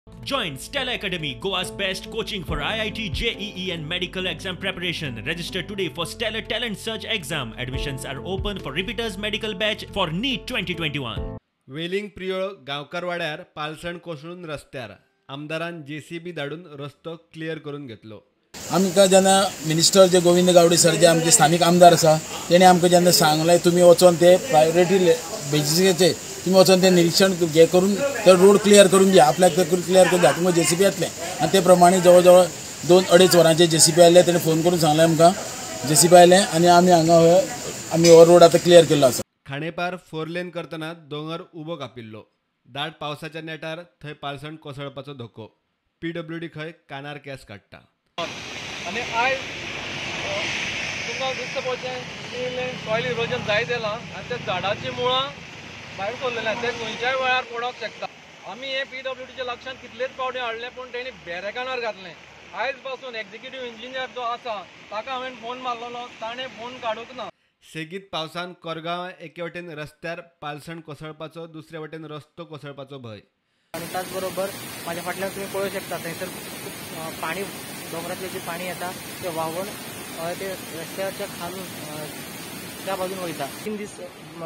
Join Stella Academy, Goa's best coaching for IIT, JEE and medical exam preparation. Register today for Stellar Talent Search exam. Admissions are open for repeaters medical batch for NEET 2021. Veling Priol गांवकारवाड्यार पालसण कोसळून रस्त्यार आमदारान JCB धाडून रस्तो clear करून घेतलो. आमकां जेन्ना minister जे Govind Gawade sir जे आमचे स्थानीक आमदार आसा तेणी आमकां जेन्ना सांगलें तुमी वचोन ते प्रायोरिटी बेजीसाचेर तुमी वचोन ते निरीक्षण हे करून ते रोड क्लियर करून दिया, आपल्याक ते क्लियर करून दिया, तुमकां जेसीबी येतलें. आनी ते प्रमाणे जवळ जवळ 2-2.5 वरांचे जेसीबी आयले. तेणी फोन करून सांगलें आमकां जेसीबी आयलें आनी आमी हांगा आमी हो रोड आतां क्लियर केल्लो आसा. खांडेपार 4 लेन करतना दोंगर उबो कापिल्लो. दाट पावसाच्या नेटार थंय पालसण कोसळपाचो धोको. पीडब्ल्यूडी खंय कानार केस काडटा. आनी आयज तुमकां दिसता पळोवचें सॉयल इरोजन जायत येलां आनी त्या झाडाचीं मुळां भायर सरलेलें आसा, तें खंयच्याय वेळार पडोंक शकता. आमी हें पीडब्ल्यूडीच्या लक्षांत कितलेच पावटी हाडलें पूण तेणी बेरेकानार घातलें. आयज पासून एक्झिक्युटीव इंजिनियर जो आसा ताका हांवें फोन मारलेलो, ताणें फोन काडूंक ना. सेगीत पावसान कोरगांव एके वटेन रस्त्यार पालसण कोसळपाचो, दुसरे वटेन रस्तो कोसळपाचो भंय. आनी त्याचबरोबर म्हाज्या फाटल्यान तुमी पळोवंक शकता थंयसर खूब पाणी, दोंगरांतलें जें पाणी येता तें व्हांवून ते रस्त्याच्या खालून त्या बाजून वयता. 3 दीस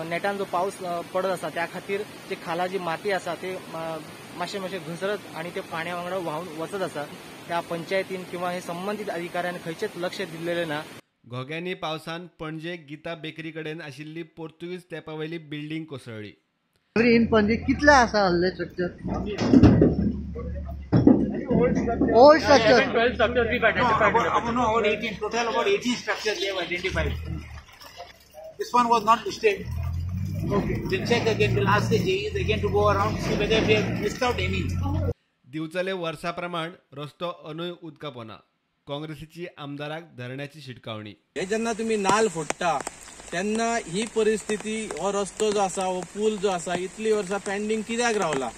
नेटान जो पावस पडत आसा त्या खातीर जी खाला जी माती आसा ती मातशें मातशें घसरत आनी ते पाण्या वांगडा व्हांवून वचत आसा. त्या पंचायतीन किंवा हे संबंदीत अधिकाऱ्यांनी खंयचेच लक्ष दिल्लेलें ना. घोग्यांनी पावसान पणजे गीता बेकरी कडेन आशिल्ली पोर्तुगीज तेंपावयली बिल्डींग कोसळ्ळी. इन पणजे कितले आसा हल्ले structure? Old structure. 12 structures we've identified. No, about 18, total about 18 structures we have identified. This one was not listed. Okay. We'll check again, we'll ask the JEs again to go around, see whether we have missed out any. Divchale वर्सा प्रमाण रस्तो अनूय उदका पोना. काँग्रेसीची आमदाराक धरण्याची शिटकावणी. हे जेन्ना तुमी नाल फोडटा तेन्ना ही परिस्थिती, हो रस्तो जो आसा, हो पूल जो आसा, इतली वर्सां पेंडींग कित्याक रावला?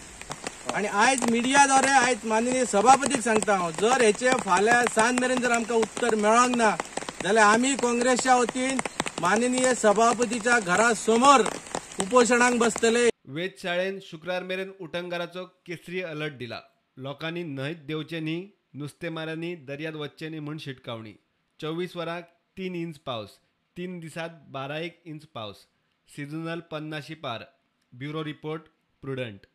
आनी आयज मिडिया द्वारे आयज माननीय सभापतीक सांगता हांव, जर हेचे फाल्यां सांज मेरेन जर आमकां उत्तर मेळोंक ना जाल्यार आमी काँग्रेसच्या वतीन माननीय सभापतीच्या घरा समोर उपोशणाक बसतले. वेधशाळेन शुक्रार मेरेन उटंगाराचो केसरी अलर्ट दिला. लोकांनी न्हंयत देंवचें न्ही, नुस्तेमारांनी दर्यांत वचचें न्ही म्हूण शिटकावणी. 24 वरांक 3 इंच पावस, 3 दिसांत 12 इंच पावस. सिजनल 50 पार. Bureau report, Prudent.